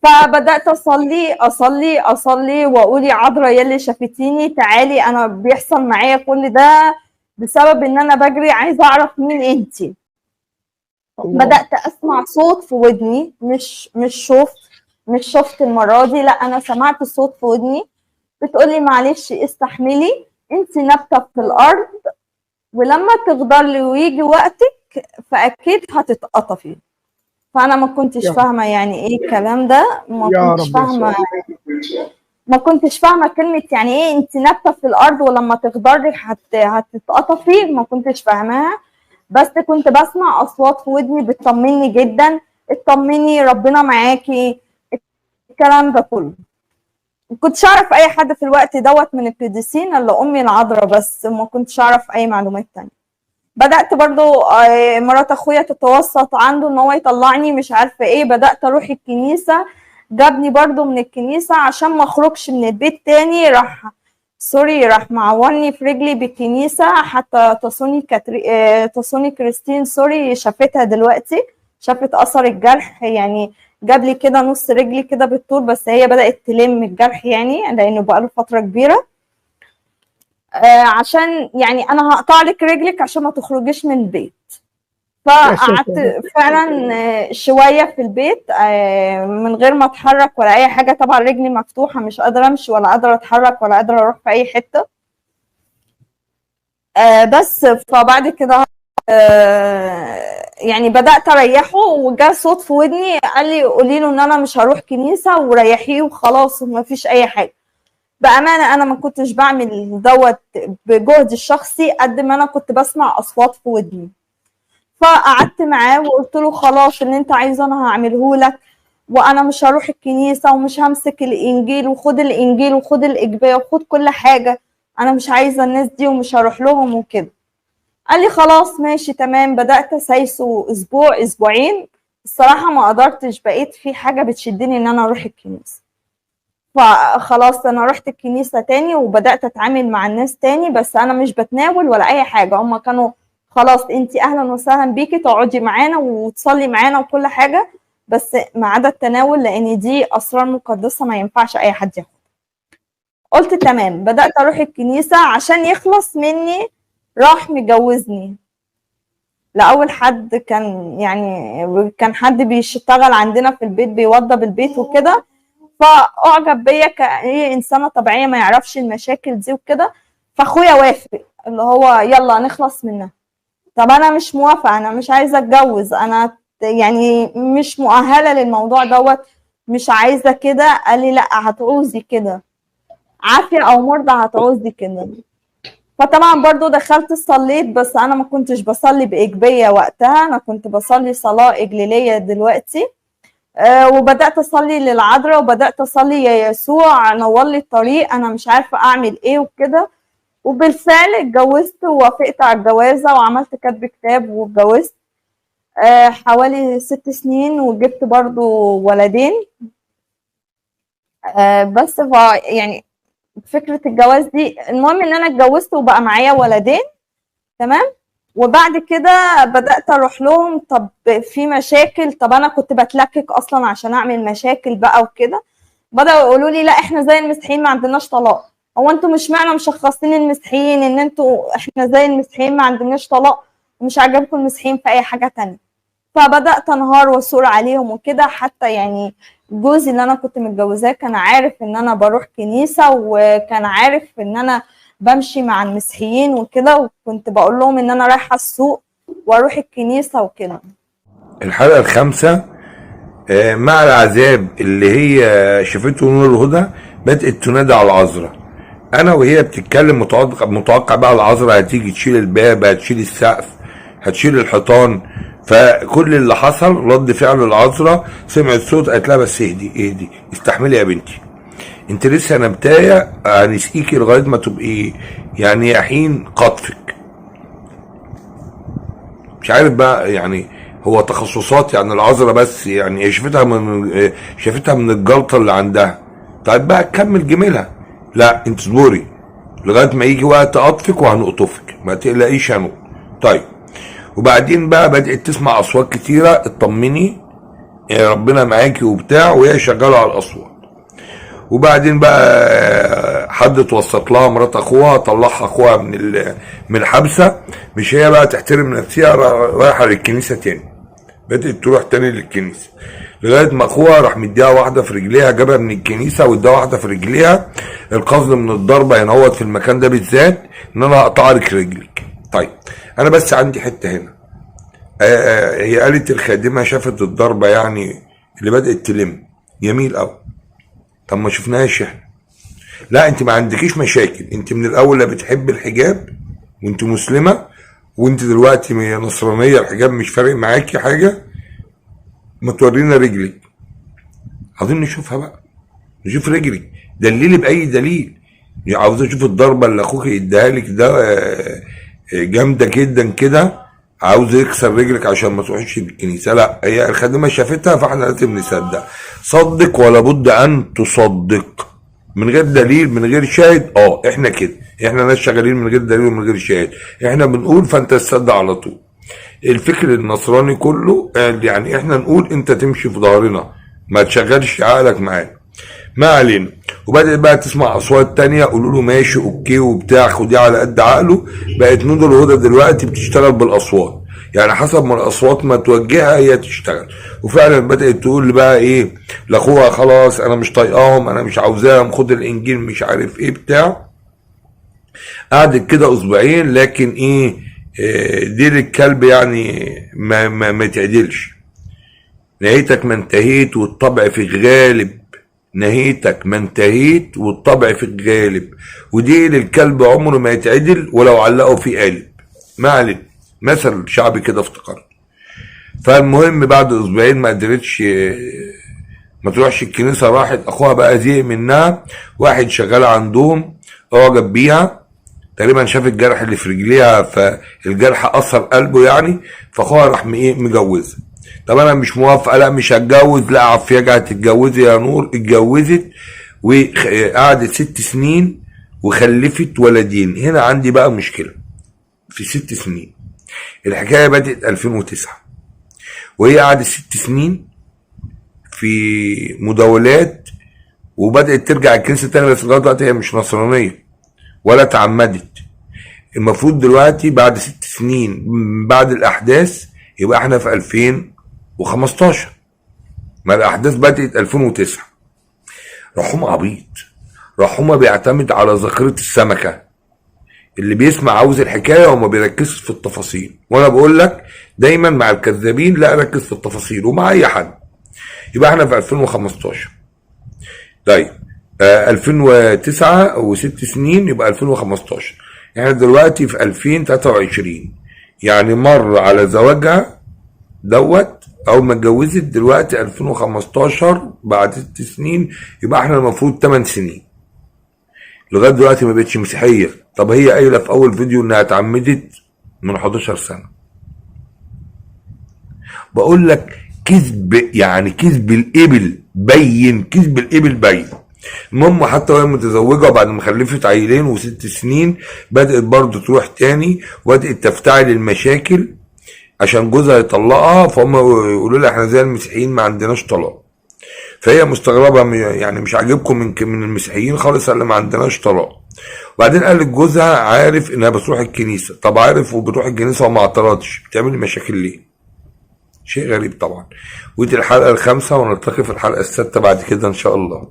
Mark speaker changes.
Speaker 1: فبدات اصلي اصلي اصلي واقول يا عذرا يلي شافتيني تعالي، انا بيحصل معايا كل ده بسبب ان انا بجري عايزه اعرف مين انتي.
Speaker 2: الله.
Speaker 1: بدات اسمع صوت في ودني، مش شوف، مش شفت المرة دي، لا انا سمعت صوت في ودني بتقولي معلش استحملي، انت نابته في الارض، ولما تخضري ويجي وقتك فاكيد هتتقطفي. فانا ما كنتش
Speaker 2: يا رب.
Speaker 1: فاهمه يعني ايه الكلام ده، ما
Speaker 2: يا
Speaker 1: كنتش
Speaker 2: رب
Speaker 1: فاهمه،
Speaker 2: يسوع.
Speaker 1: ما كنتش فاهمه كلمة يعني ايه انت نابته في الارض ولما تخضري هتتقطفي، ما كنتش فاهماها. بس كنت بسمع اصوات في ودني بتطمني جدا، اطمني ربنا معاكي، الكلام ده كله. ما كنتش اعرف اي حد في الوقت دوت من القديسين الا امي العذراء بس، ما كنتش اعرف اي معلومات تانية. بدات برضو مرات اخويا تتوسط عنده ان هو يطلعني مش عارفه ايه، بدات اروح الكنيسة، جابني برضو من الكنيسة عشان ما اخرجش من البيت تاني، راح sorry راح معورني في رجلي بالكنيسة. حتى تصوني تصوني كريستين sorry شافتها دلوقتي، شافت اثر الجرح، يعني جاب لي كده نص رجلي كده بالطول، بس هي بدأت تلم الجرح يعني لانه بقاله فترة كبيرة. عشان يعني انا هقطع لك رجلك عشان ما تخرجيش من البيت.
Speaker 2: يا
Speaker 1: فقعدت
Speaker 2: ساتر.
Speaker 1: فعلا شوية في البيت من غير ما اتحرك ولا اي حاجة، طبعا رجلي مفتوحة مش قادرة امشي ولا قادرة اتحرك ولا قادرة اروح في اي حتة. بس فبعد كده يعني بدأت اريحة، وجا صوت في ودني قال لي قولي له ان انا مش هروح كنيسة وريحيه وخلاص وما فيش اي حاجة. بأمانة انا ما كنتش بعمل دوت بجهدي الشخصي قد ما انا كنت بسمع اصوات في ودني. فقعدت معاه وقلت له خلاص اللي انت عايزه انا هعمله لك، وانا مش هروح الكنيسة ومش همسك الانجيل، وخد الانجيل وخد الاجبيه وخد كل حاجة، انا مش عايزه الناس دي ومش هروح لهم وكده. قال لي خلاص ماشي تمام. بدأت اسايسه اسبوع اسبوعين، الصراحة ما قدرتش، بقيت في حاجة بتشدني ان انا اروح الكنيسة. فخلاص انا رحت الكنيسة تاني وبدأت اتعامل مع الناس تاني، بس انا مش بتناول ولا اي حاجة. هما كانوا خلاص انتي اهلا وسهلا بيكي، تقعدي معانا وتصلي معانا وكل حاجة، بس ما عدا التناول لان دي اسرار مقدسة ما ينفعش اي حد ياخدها. قلت تمام. بدأت اروح الكنيسة عشان يخلص مني. راح مجوزني لأول حد، كان يعني كان حد بيشتغل عندنا في البيت بيوضب البيت وكده، فأعجب بيا كأي إنسانة طبيعية ما يعرفش المشاكل دي وكده. فأخويا وافق اللي هو يلا نخلص منها. طب أنا مش موافقة، أنا مش عايزة أتجوز، أنا يعني مش مؤهلة للموضوع دوت، مش عايزة كده. قال لي لأ هتعوزي كده، عافية أو مرضى هتعوزي كده. فطبعا برضو دخلت صليت، بس انا ما كنتش بصلي بإجبية وقتها، انا كنت بصلي صلاة إجليلية دلوقتي. وبدأت اصلي للعذراء، وبدأت اصلي يا يسوع نور لي الطريق، انا مش عارفة اعمل ايه وكده. وبالفعل اتجوزت ووافقت على الجوازة وعملت كتب كتاب واتجوزت حوالي 6 سنين، وجبت برضو ولدين. بس يعني فكرة الجواز دي، المهم ان انا اتجوزت وبقى معايا ولدين تمام. وبعد كده بدأت اروح لهم، طب في مشاكل، طب انا كنت بتلكك اصلا عشان اعمل مشاكل بقى وكده. بدأوا يقولوا لي لا احنا زي المسيحيين ما عندناش طلاق. هو انتوا مش معنى مشخصين المسيحيين ان انتوا احنا زي المسيحيين ما عندناش طلاق، ومش عاجبكم المسيحيين في اي حاجة تانية. فبدأت انهار واثور عليهم وكده. حتى يعني جوزي اللي انا كنت متجوزاه كان عارف ان انا بروح كنيسة، وكان عارف ان انا بمشي مع المسيحيين وكده، وكنت بقول لهم ان انا رايحة السوق واروح الكنيسة وكده.
Speaker 3: الحلقة الخامسة مع العذاب اللي هي شافته نور الهدى، بدأت تنادي على العذراء. انا وهي بتتكلم متوقع بقى العذراء هتيجي تشيل الباب، هتشيل السقف، هتشيل الحيطان. فكل اللي حصل رد فعل العذراء، سمعت صوت قالت لها بس اهدي اهدي، استحملي يا بنتي، انت لسه نبتايه، هنسقيكي لغاية ما تبقي يعني يحين قطفك. مش عارف بقى يعني هو تخصصات يعني العذراء، بس يعني شافتها من الجلطة اللي عندها. طيب بقى كمل جميلها، لا انت اصبري لغاية ما يجي وقت قطفك وهنقطفك، ما تقلقيش يا نور. طيب وبعدين بقى بدأت تسمع اصوات كتيرة، اطمني يعني ربنا معاكي وبتاع، وهي شغالة على الاصوات. وبعدين بقى حد توسط لها، مرات اخوها طلعها اخوها من الحبسة. مش هي بقى تحترم نفسها، رايحة للكنيسة تاني، بدات تروح تاني للكنيسة لغاية ما اخوها راح مديها واحدة في رجليها، جابها من الكنيسة واداها واحدة في رجليها. القصد من الضربة هنا في المكان ده بالذات ان انا هقطع لك رجلك. طيب انا بس عندي حتة هنا، هي قالت الخادمة شافت الضربة يعني اللي بدات تلم، جميل قوي. طب ما شفناهاش احنا. لا انت ما عندكيش مشاكل، انت من الاول لا بتحب الحجاب وانت مسلمة، وانت دلوقتي نصرانية، الحجاب مش فارق معاكي حاجة. ما تورينا رجلك، عاوزين نشوفها بقى، نشوف رجلك، دليلي باي دليل. يعني عاوز اشوف الضربة اللي اخوك اداها لك ده، جامدة جدا كده، عاوز يكسر رجلك عشان ما تروحيش الكنيسة. لا هي الخادمة شافتها، فاحنا لازم نصدق. صدق ولا بد ان تصدق من غير دليل من غير شاهد. احنا كده، احنا ناس شغالين من غير دليل ومن غير شاهد، احنا بنقول فانت تصدق على طول. الفكر النصراني كله يعني احنا نقول انت تمشي في ظهرنا، ما تشغلش عقلك معانا. ما علينا. وبدأت بقى تسمع اصوات تانية، قولوا له ماشي okay وبتاع، خديه على قد عقله. بقت نور الهدى دلوقتي بتشتغل بالاصوات، يعني حسب ما الاصوات ما توجهها هي تشتغل. وفعلا بدأت تقول بقى ايه لاخوها، خلاص انا مش طايقاهم، انا مش عاوزاهم، خد الانجيل مش عارف ايه بتاع. قعدت كده اسبوعين، لكن ايه، ديل الكلب يعني ما تعدلش. نهايتك ما انتهيت والطبع في الغالب، نهايتك ما انتهيت والطبع في الغالب، وديل الكلب عمره ما يتعدل ولو علقوا في قالب. ما علينا، مثل شعبي كده افتكرت. فالمهم بعد اسبوعين ما قدرتش ما تروحش الكنيسة، راحت اخوها بقى زهق منها، واحد شغال عندهم اعجب بيها تقريبا، شاف الجرح اللي في رجليها فالجرح اثر قلبه يعني، فاخوها راح ايه مجوزها. طب انا مش موافقة، لا مش هتجوز، لا عفياجة هتتجوزي يا نور. اتجوزت وقعدت 6 سنين وخلفت ولدين. هنا عندي بقى مشكلة في 6 سنين. الحكاية بدات 2009 وهي قعدت 6 سنين في مداولات، وبدات ترجع الكنيسة تاني، بس لغاية دلوقتي هي مش نصرانية ولا تعمدت. المفروض دلوقتي بعد 6 سنين بعد الاحداث يبقى احنا في 2015، ما الاحداث بدات 2009. رحوم عبيط، رحومه بيعتمد على ذاكره السمكة، اللي بيسمع عاوز الحكاية وما بيركزش في التفاصيل. وانا بقول لك دايما مع الكذابين لا ركز في التفاصيل، ومع اي حد. يبقى احنا في 2015. طيب 2009 وست سنين يبقى 2015، احنا دلوقتي في 2023، يعني مر على زواجها دوت اول ما اتجوزت دلوقتي 2015 بعد 6 سنين، يبقى احنا المفروض 8 سنين. لغاية دلوقتي ما بقتش مسيحية. طب هي قايله في اول فيديو انها اتعمدت من 11 سنة. بقول لك كذب، يعني كذب الابل بين، كذب الابل بين. المهم حتى وهي متزوجة وبعد ما خلفت عيلين و6 سنين بدات برضه تروح تاني، وبدات تفتعل المشاكل عشان جوزها يطلقها. فهم يقولوا لها احنا زي المسيحيين ما عندناش طلاق. فهي مستغربه، يعني مش عاجبكم من المسيحيين خالص اللي ما عندناش طلاق. وبعدين قال لجوزها عارف انها بتروح الكنيسة. طب عارف وبتروح الكنيسة وما اعترضش، بتعمل مشاكل ليه؟ شيء غريب طبعا. ودي الحلقة 5، ونلتقي في الحلقة 6 بعد كده ان شاء الله.